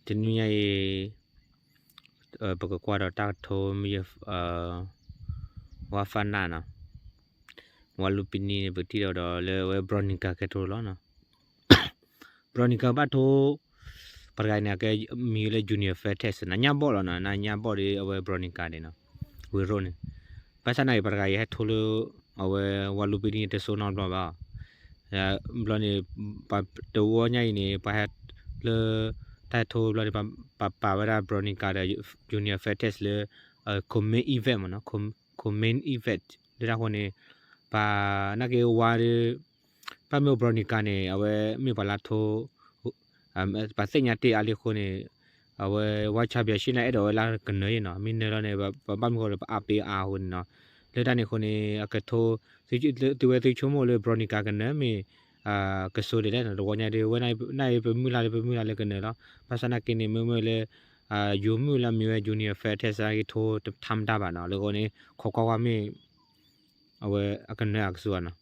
တနွံညါအံၤ ပကကွၢ်ဒီးတၢ်ကထိ မ့ၢ် ဝါဖးနၣ်နီၤ, ဝါလူပံနံၤန့ၣ် ပထံၣ်ဒီးဒီးလၢအဝဲ Veronica ကဲထိလီၤနီၤ. Veronica ဘၣ်ထိ ပှၤတဂၤအံၤန့ၣ် အကဲမံၤလၢ Junior Fuentes နညၣ်ဘီၣ်လီၤနီၤ, နညၣ်ဘီၣ်ဒီးအဝဲ Veronica န့ၣ်နီၤ, ဝ့ၤရိၣ်န့ၣ်, ဘၣ်ဆၣ်နာ်က့ၤ ပှၤတဂၤအံၤဟဲထိလၢ အဝဲဝါလူပံနံၤတစိနီတဘျီဘၣ်. ဘျီန့ၣ် ပှၤတဝီညါအံၤန့ၣ် ပှၤဟဲလၢ တၢ်ဟဲထိဘျီန့ၣ် ပှၤပာ်ဝဲဒၣ် Veronica ဒီး Junior Fuentes လၢ co-main event မ့ၢ်နီၤ, co-main event လၢတၢ်ဃိန့ၣ် ပှၤနာ်က့ၤဝါဒီး ဘၣ်မ့ၢ် Veronica န့ၣ် အဝဲမ့ၢ်ပှၤလၢထိ ပှၤသ့ၣ်ညါတ့ၢ်အါလံအဃိန့ၣ် အဝဲ One Championship န့ၣ် အဲၣ်ဒိးဝဲလၢကနၢၤအံၤနီၤ, မ့ၢ်နၢၤလီၤန့ၣ် ပဘၣ်မနုၤဃိဒီး ပအါပ့ၤအါအဃိန့ၣ်နီၤ, လၢတၢ်န့ၣ်အဃိန့ၣ် အကထိ သုဝဲသုဆိကမိၣ်လၢ Veronica ကနၢၤမ့ၢ် ကစိၤဒ်လဲၣ်နီၤ, တဝီညါဒီး ဝဲန့ၣ်ပမုၢ်လၢ်လၢပမုၢ်လၢ်လၢကနၢၤလီၤ. ဘၣ်ဆၣ်နာ်က့ၤန့ၣ် မ့မ့ၢ်လၢ ယိၤမုၣ်လၢအမံၤဝဲ Junior Fuentes ကထိတထါမတၤဘၣ်နီၤ, လၢအဃိန့ၣ် ခိးကွၢ်ကွၢ်မ့ၢ် အဝဲအကနၢၤအကစိၤဘၣ်နီၤ.